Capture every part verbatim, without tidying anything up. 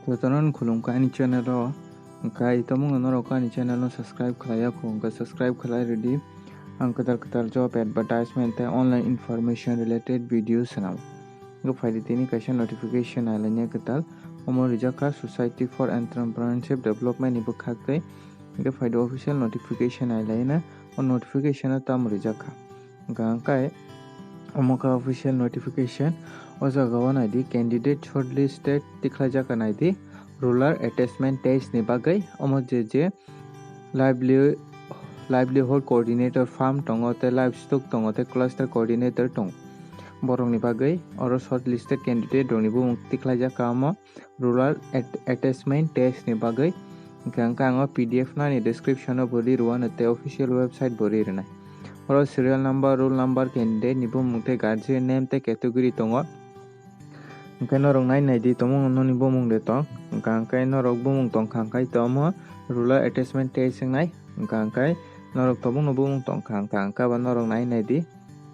Jotono khulumkha ani channel o. Hwnkhe tongmungno norok ani channel no subscribe khlai ya kho, hwnkhe subscribe khlai rwdi. Ang kwtal kwtal job advertisement tei online information related video swnam. Hwnkhe phaidi tini kaisa notification nailaina kwtal. Omo rijak kha Society for Entrepreneurship Development ni bwkhak tei. Hwnkhe phaidi official notification nailaina. O notification o tamo rijak kha. Hwnkhe omo kha official notification. O jaga o naidi candidate shortlisted tikhlaijak kha naidi rural attachment test ni bagwi. Omo je je lively-, livelihood coordinator farm tongo tei livestock tongo tei cluster coordinator tongo. Borokni bagwi oro shortlisted candidate rokni bumung tikhlaijak kha omo rural at-, attachment test ni bagwi. Hwnkhe ang o P D F no ani description o bo ri rwano tei official website bo ri rwnai. Oro serial number, roll number, candidate ni bumung tei guardian name tei category tongo. Hwnkhe norok nai nai di, tongmung noni bumung de tong. Hwnkhe norok bumung tong kha hwnkhe tomo rural attachment test wngnai. Hwnkhe norok tongmung no bumung tong kha hwnkhe abo norok nai nai di.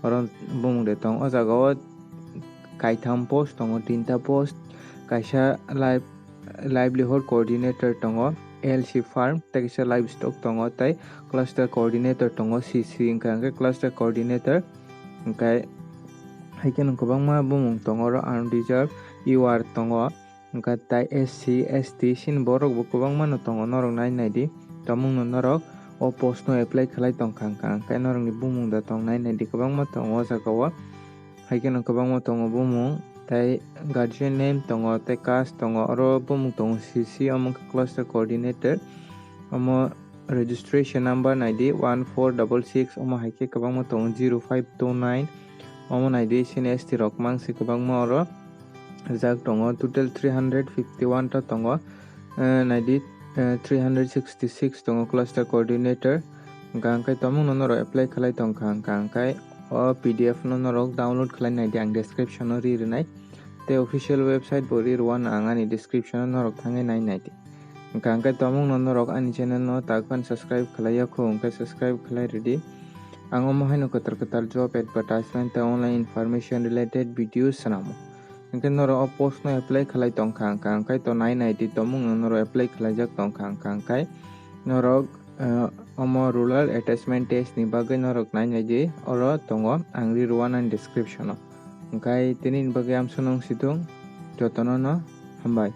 Oro bumung de tong. O jaga o kaitham post tongo, tinta post, kaisa live-, livelihood coordinator tongo, L C farm, tei kaisa livestock tongo, tei cluster coordinator tongo, C C wngkha hwnkhe cluster coordinator. Hwnkhe hai kheno kwbangma bumung tongo oro, unreserved, U R tongo. Hwnkhe tai S C, S T, chini borok bo kwbangma no tongo, norok nai nai di. Tongmung no norok o post no apply khlai tong kha hwnkha, hwnkhe norok ni bumung da tong nai nai di, kwbangma tongo o jaga o. Hai kheno kwbangma tongo bumung, tai guardian name tongo, tei caste tongo, oro bumung tongo C C, omo wngkha cluster coordinator, omo registration number nai di one four double six, omo hai khe kwbangma tongo zero five two nine, omo nai di chini S T rok mang se kwbangma oro. Rijak tongo total three hundred fifty one ta tongo, eh, nai di, eh, three hundred sixty six tongo cluster coordinator. Hwnkha hwnkhe tongmung no norok apply khlai tong kha, hwnkha hwnkhe o P D F no norok download khlai nai di, ang description o ri rwnai. Tei official website bo ri rwano ang ani description o, norok thangwi nai nai di. Hwnkha hwnkhe tongmung no norok ani channel no tak phano subscribe khlai ya kho, hwnkhe subscribe khlai rwdi. Ang omo haino kwtal kwtal job advertisement tei online information related videos swnamo. Hwnkhe norok o post no apply khlai tong kha, hwnkha hwnkhe to nai nai di, tongmung no norok apply khlaijak tong kha, hwnkha hwnkhe norok, eh, omo rural attachment test ni bagwi norok nai nai di, oro tongo, ang ri rwano description o. Hwnkhe tini ni bagwi amsonong situng, jotono no hambai.